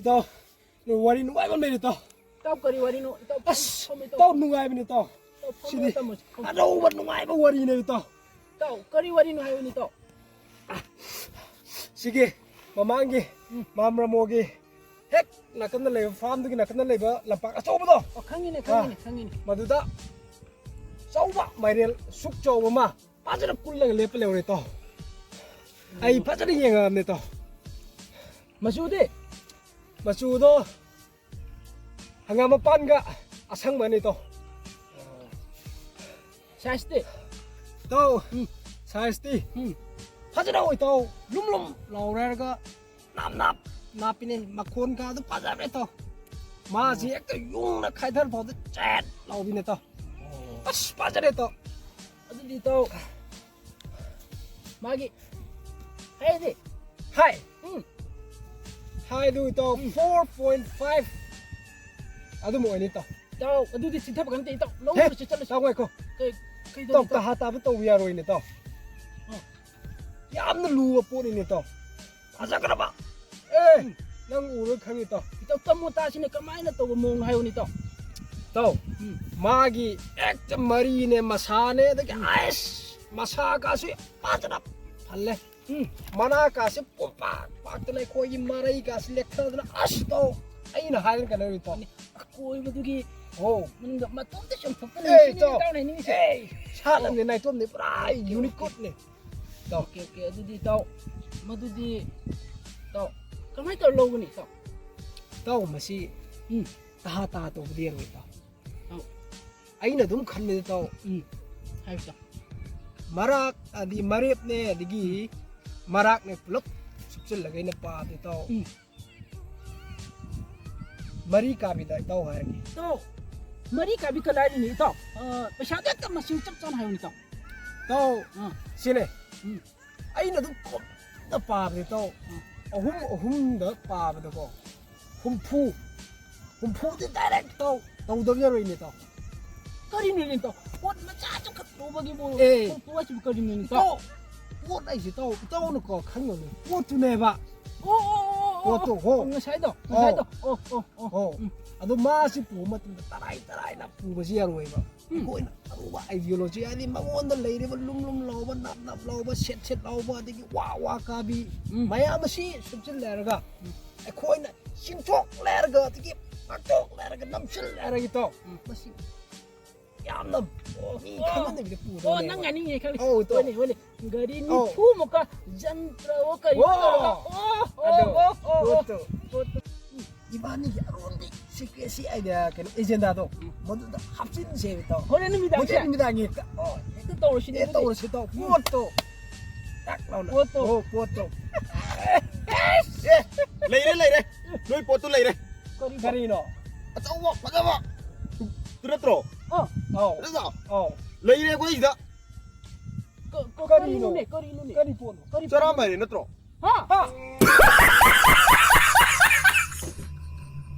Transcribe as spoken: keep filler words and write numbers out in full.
ꯏꯇꯥꯎ, ꯋꯥꯔꯤ ꯅꯨꯡꯉꯥꯏꯕ ꯑꯃ ꯂꯩꯔꯦ, ꯏꯇꯥꯎ꯫ ꯏꯇꯥꯎ, ꯀꯔꯤ ꯋꯥꯔꯤꯅꯣ? ꯏꯇꯥꯎ, ꯑꯁ, ꯐꯝꯃꯣ, ꯏꯇꯥꯎ꯫ ꯏꯇꯥꯎ, ꯅꯨꯡꯉꯥꯏꯕꯅꯦ, ꯏꯇꯥꯎ꯫ ꯏꯇꯥꯎ, ꯐꯝꯃꯣ, ꯁꯤꯗꯤ ꯇꯝꯃꯣ, ꯐꯝꯃꯣ꯫ ꯑꯅꯧꯕ ꯅꯨꯡꯉꯥꯏꯕ ꯋꯥꯔꯤꯅꯦ, ꯏꯇꯥꯎ꯫ ꯏꯇꯥꯎ, ꯀꯔꯤ ꯋꯥꯔꯤꯅꯣ ꯍꯥꯏꯌꯨꯅꯦ, ꯏꯇꯥꯎ? ꯁꯤꯒꯤ ꯃꯃꯥꯡꯒꯤ ꯎꯝ꯫ ꯃꯥꯝ ꯔꯥꯃꯣꯒꯤ ꯍꯦꯛ ꯅꯥꯀꯟꯗ ꯂꯩꯕ, ꯐꯥꯔꯝꯗꯨꯒꯤ ꯅꯥꯀꯟꯗ ꯂꯩꯕ ꯂꯝꯄꯥꯛ ꯑꯆꯧꯕꯗꯣ꯫ ꯑꯣ, ꯈꯪꯉꯤꯅꯦ, ꯑꯥ, ꯈꯪꯉꯤꯅꯦ, ꯈꯪꯉꯤꯅꯦ꯫ ꯃꯗꯨꯗ ꯑꯆꯧꯕ ꯃꯥꯏꯔꯦꯜ ꯁꯨꯛ ꯆꯥꯎꯕ ꯑꯃ ꯐꯖꯅ ꯀꯨꯜꯂꯒ ꯂꯦꯞꯄ ꯂꯩꯍꯧꯔꯦ, ꯏꯇꯥꯎ꯫ ꯑꯩ ꯐꯖꯅ ꯌꯦꯡꯉꯛꯑꯕꯅꯦ, ꯏꯇꯥꯎ꯫ ꯃꯆꯨꯗꯤ? ꯃꯆꯨꯗꯣ ꯍꯪꯒꯥꯝ ꯃꯄꯥꯟꯒ ꯑꯁꯪꯕꯅꯤ, ꯏꯇꯥꯎ꯫ ꯁꯥꯏꯖꯇꯤ? ꯏꯇꯥꯎ, ꯎꯝ꯫ ꯁꯥꯏꯖꯇꯤ? ꯎꯝ꯫ ꯐꯖꯅ, ꯏꯇꯥꯎ, ꯂꯨꯝ ꯂꯨꯝ ꯂꯥꯎꯔꯦ ꯍꯥꯏꯔꯒ ꯅꯥꯞ ꯅꯥꯞ ꯅꯥꯞꯄꯤꯅꯦ꯫ ꯃꯈꯣꯟꯒꯗꯣ ꯐꯖꯕꯅꯦ, ꯏꯇꯥꯎ꯫ ꯃꯥꯁꯤ ꯍꯦꯛꯇ ꯌꯨꯡꯅ ꯈꯥꯏꯊꯔ ꯐꯥꯎꯗ ꯆꯦꯠ ꯂꯥꯎꯕꯤꯅꯦ, ꯏꯇꯥꯎ꯫ ꯑꯣ꯫ ꯑꯁ, ꯐꯖꯔꯦ, ꯏꯇꯥꯎ꯫ ꯑꯗꯨꯗꯤ, ꯏꯇꯥꯎ, ꯃꯥꯒꯤ ꯍꯥꯏꯗꯤ? ꯍꯥꯏ꯫ ꯎꯝ꯫ ꯍꯥꯏꯗꯨ, ꯏꯇꯥꯎ, ꯎꯝ꯫ Four point five ꯑꯗꯨꯝ ꯑꯣꯏꯅꯤ, ꯏꯇꯥꯎ꯫ ꯏꯇꯥꯎ, ꯑꯗꯨꯗꯤ ꯆꯤꯟꯊꯕ ꯀꯩꯝꯇ, ꯏꯇꯥꯎ꯫ ꯍꯦ, ꯂꯧꯔꯨꯔꯁꯤ, ꯆꯠꯂꯁꯤ꯫ ꯏꯇꯥꯎ, ꯉꯥꯏꯈꯣ꯫ ꯀꯩ, ꯀꯩꯗꯧꯔꯤ, ꯏꯇꯥꯎ, ꯏꯇꯥꯎ? ꯇꯍꯥ ꯇꯥꯕ ꯇꯧꯕ ꯌꯥꯔꯣꯏꯅꯦ, ꯏꯇꯥꯎ꯫ ꯑꯣ꯫ ꯌꯥꯝꯅ ꯂꯨꯕ ꯄꯣꯠꯅꯤꯅꯦ, ꯏꯇꯥꯎ꯫ ꯐꯖꯈ꯭ꯔꯕ꯫ ꯑꯦ, ꯎꯝ꯫ ꯅꯪ ꯎꯔꯣꯏ ꯈꯪꯉꯤ, ꯏꯇꯥꯎ꯫ ꯏꯇꯥꯎ, ꯇꯝꯃꯣ ꯇꯥꯁꯤꯅꯦ, ꯀꯃꯥꯏꯅ ꯇꯧꯕ ꯃꯑꯣꯡꯅꯣ ꯍꯥꯏꯌꯨꯅꯦ, ꯏꯇꯥꯎ꯫ ꯏꯇꯥꯎ, ꯎꯝ꯫ ꯃꯥꯒꯤ ꯍꯦꯛꯇ ꯃꯔꯤꯅꯦ, ꯃꯁꯥꯅꯦ, ꯑꯗꯒꯤ ꯎꯝ꯫ ꯑꯁ, ꯃꯁꯥꯒꯁꯨ ꯐꯖꯅ ꯐꯜꯂꯦ꯫ ꯎꯝ꯫ ꯃꯅꯥꯀꯥꯁꯦ ꯄꯨꯝꯄꯥꯛ ꯄꯥꯛꯇꯅ ꯑꯩꯈꯣꯏꯒꯤ ꯃꯔꯩꯒꯥꯁꯦ ꯂꯦꯛꯊꯗꯅ, ꯑꯁ, ꯏꯇꯥꯎ, ꯑꯩꯅ ꯍꯥꯏꯔꯒ ꯀꯩꯅꯣ, ꯏꯇꯥꯎ꯫ ꯑꯀꯣꯏꯕꯗꯨꯒꯤ ꯑꯣ꯫ ꯃꯅꯨꯡꯗ ꯃꯇꯣꯝꯇ ꯆꯣꯡꯊꯣꯛꯇꯅ ꯑꯦ, ꯂꯩꯁꯤꯅꯦ ꯏꯇꯥꯎ꯫ ꯏꯇꯥꯎꯅ ꯍꯥꯏꯅꯤꯡꯉꯤꯁꯦ꯫ ꯑꯦ, ꯁꯥꯠꯂꯝꯅꯦ, ꯅꯥꯏꯇꯣꯝꯅꯦ, ꯄꯨꯔꯥ ꯑꯣꯀꯦ, ꯑꯣꯀꯦ꯫ Unicornꯅꯦ꯫ ꯏꯇꯥꯎ꯫ Okay, okay. ꯑꯗꯨꯗꯤ ꯏꯇꯥꯎ, ꯃꯗꯨꯗꯤ ꯏꯇꯥꯎ, ꯀꯃꯥꯏꯅ ꯇꯧꯔ ꯂꯧꯒꯅꯤ, ꯏꯇꯥꯎ? ꯏꯇꯥꯎ, ꯃꯁꯤ ꯎꯝ꯫ ꯇꯍꯥ ꯇꯍꯥ ꯇꯧꯕꯗꯤ ꯌꯥꯔꯣꯏ, ꯏꯇꯥꯎ꯫ ꯏꯇꯥꯎ꯫ ꯑꯩꯅ ꯑꯗꯨꯝ ꯈꯟꯕꯗ, ꯏꯇꯥꯎ, ꯎꯝ꯫ ꯍꯥꯏꯌꯨ, ꯏꯇꯥꯎ꯫ ꯃꯔꯥꯛ, ꯑꯗꯤ ꯃꯔꯦꯞꯅꯦ, ꯑꯗꯒꯤ ꯎꯝ꯫ ꯃꯔꯥꯛꯅꯦ ꯄꯨꯂꯞ ꯁꯨꯞꯆꯤꯜꯂꯒ ꯑꯩꯅ ꯄꯥꯕꯗ, ꯏꯇꯥꯎ꯫ ꯎꯝ꯫ ꯃꯔꯤ ꯀꯥꯕꯤꯗ ꯏꯇꯥꯎ ꯍꯥꯏꯔꯒꯦ꯫ ꯏꯇꯥꯎ, ꯃꯔꯤ ꯀꯥꯕꯤ ꯀꯗꯥꯏꯗꯅꯤ, ꯏꯇꯥꯎ? ꯑ, ꯄꯩꯁꯥꯗꯣ ꯍꯦꯛꯇ ꯃꯁꯤꯡ ꯆꯞ ꯆꯥꯅ ꯍꯥꯏꯌꯨꯅꯦ, ꯏꯇꯥꯎ꯫ ꯏꯇꯥꯎ, ꯑꯥ꯫ ꯁꯤꯅꯦ꯫ ꯎꯝ꯫ ꯑꯩꯅ ꯑꯗꯨꯝ ꯀꯨꯞꯅ ꯄꯥꯕꯗ, ꯏꯇꯥꯎ, ꯎꯝ꯫ ꯑꯍꯨꯝ ꯑꯍꯨꯝꯗ ꯄꯥꯕꯗꯀꯣ, ꯍꯨꯝꯐꯨ, ꯍꯨꯝꯐꯨꯗꯤ direct, ꯏꯇꯥꯎ, ꯇꯧꯗꯕ ꯌꯥꯔꯣꯏꯅꯦ, ꯏꯇꯥꯎ꯫ ꯀꯔꯤꯅꯣꯅꯦ, ꯏꯇꯥꯎ? ꯄꯣꯠ ꯃꯆꯥ ꯑꯃꯈꯛ ꯂꯧꯕꯒꯤꯕꯨ ꯑꯦ꯫ ꯍꯨꯝꯐꯨ ꯍꯥꯏꯁꯤꯕꯨ ꯀꯔꯤꯅꯣꯅꯦ, ꯏꯇꯥꯎ? ꯏꯇꯥꯎ, ꯄꯣꯠ ꯍꯥꯏꯁꯦ, ꯏꯇꯥꯎ, ꯏꯇꯥꯎꯅꯀꯣ ꯈꯪꯉꯣꯅꯦ, ꯄꯣꯠꯇꯨꯅꯦꯕ꯫ ꯑꯣ, ꯑꯣ, ꯑꯣ, ꯑꯣ, ꯄꯣꯠꯇꯣ, ꯍꯣ꯫ ꯉꯁꯥꯏꯗꯣ, ꯉꯁꯥꯏꯗꯣ꯫ ꯑꯣ, ꯑꯣ, ꯑꯣ꯫ ꯑꯣ꯫ ꯎꯝ꯫ ꯑꯗꯣ ꯃꯥꯁꯤ ꯄꯨꯕ ꯃꯇꯝꯗ ꯇꯔꯥꯏ ꯇꯔꯥꯏꯅ ꯄꯨꯕꯁꯤ ꯌꯥꯔꯣꯏꯕ꯫ ꯑꯩꯈꯣꯏꯅ ꯑꯔꯨꯕ ideology, ꯍꯥꯏꯗꯤ ꯃꯉꯣꯟꯗ ꯂꯩꯔꯤꯕ ꯂꯨꯝ ꯂꯨꯝ ꯂꯥꯎꯕ, ꯅꯞ ꯅꯞ ꯂꯥꯎꯕ, ꯁꯦꯠ ꯁꯦꯠ ꯂꯥꯎꯕ, ꯑꯗꯒꯤ ꯋꯥ ꯋꯥ ꯀꯥꯕꯤ, ꯎꯝ꯫ ꯃꯌꯥꯝ ꯑꯁꯤ ꯁꯨꯞꯆꯤꯜꯂꯦ ꯍꯥꯏꯔꯒ, ꯑꯩꯈꯣꯏꯅ ꯆꯤꯡꯊꯣꯛ ꯂꯩꯔꯒ, ꯑꯗꯒꯤ ꯄꯥꯛꯊꯣꯛ ꯂꯩꯔꯒ, ꯅꯝꯁꯤꯜ ꯂꯩꯔꯒ, ꯏꯇꯥꯎ꯫ ꯎꯝ꯫ ꯃꯁꯤ ꯌꯥꯝꯅ ꯃꯤ ꯑꯣ꯫ ꯈꯪꯍꯟꯗꯕꯤꯗ ꯑꯣ, ꯄꯨꯗꯧꯅꯦꯕ꯫ ꯅꯪ ꯍꯥꯏꯅꯤꯡꯉꯦ ꯈꯪꯉꯦ꯫ ꯑꯧ, ꯏꯇꯥꯎ꯫ ꯍꯣꯏꯅꯦ, ꯍꯣꯏꯅꯦ꯫ ꯒꯥꯔꯤ ꯑꯧ꯫ ꯅꯤꯐꯨꯃꯨꯛꯀ ꯖꯟꯇ꯭ꯔ ꯑꯣ ꯀꯔꯤ ꯑꯣ꯫ ꯇꯧꯔꯒ, ꯑꯣ, ꯑꯣ, ꯑꯗꯣ, ꯑꯣ, ꯑꯣ, ꯑꯣ, ꯄꯣꯠꯇꯣ꯫ ꯄꯣꯠꯇꯣ꯫ ꯏꯕꯥꯅꯤꯒꯤ ꯑꯔꯣꯟꯕꯤ secrecy idea, ꯀꯩꯅꯣ, agenda ꯗꯣ, ꯃꯗꯨꯗ ꯍꯥꯞꯆꯤꯟꯁꯦꯕ, ꯏꯇꯥꯎ꯫ ꯍꯣꯔꯦꯟ ꯅꯨꯃꯤꯗꯥꯡꯁꯦ? ꯍꯣꯔꯦꯟ ꯅꯨꯃꯤꯗꯥꯡꯒꯤ ꯍꯦꯛꯇ, ꯑꯣ, ꯍꯦꯛꯇ ꯇꯧꯔꯁꯤꯅꯦ ꯍꯦꯛ ꯑꯗꯨꯗꯤ꯫ ꯇꯧꯔꯁꯤ, ꯏꯇꯥꯎ꯫ ꯄꯣꯠꯇꯣ꯫ ꯇꯥꯛ ꯂꯥꯎꯅ꯫ ꯄꯣꯠꯇꯣ꯫ ꯑꯣ, ꯄꯣꯠꯇꯣ꯫ ꯂꯩꯔꯦ, ꯂꯩꯔꯦ꯫ ꯅꯣꯏ ꯄꯣꯠꯇꯨ ꯂꯩꯔꯦ꯫ ꯀꯔꯤ? ꯀꯔꯤꯅꯣ? ꯑꯆꯧꯕ, ꯐꯖꯕ꯫ ꯑꯗꯨ ꯅꯠꯇ꯭ꯔꯣ? ꯑ, ꯑꯧ, ꯅꯠꯇ꯭ꯔꯣ? ꯑꯧ꯫ ꯂꯩꯔꯦ ꯑꯩꯈꯣꯏ ꯁꯤꯗ꯫ ꯀ-, ꯀ-, ꯀꯔꯤꯅꯣ? ꯀꯔꯤꯅꯣꯅꯦ, ꯀꯔꯤꯅꯣꯅꯦ? ꯀꯔꯤ ꯄꯣꯠꯅꯣ? ꯀꯔꯤ ꯆꯔꯥ ꯄꯣꯠꯅꯣ? ꯃꯥꯏꯔꯦꯟ ꯅꯠꯇ꯭ꯔꯣ? ꯍꯥ? ꯍꯥ?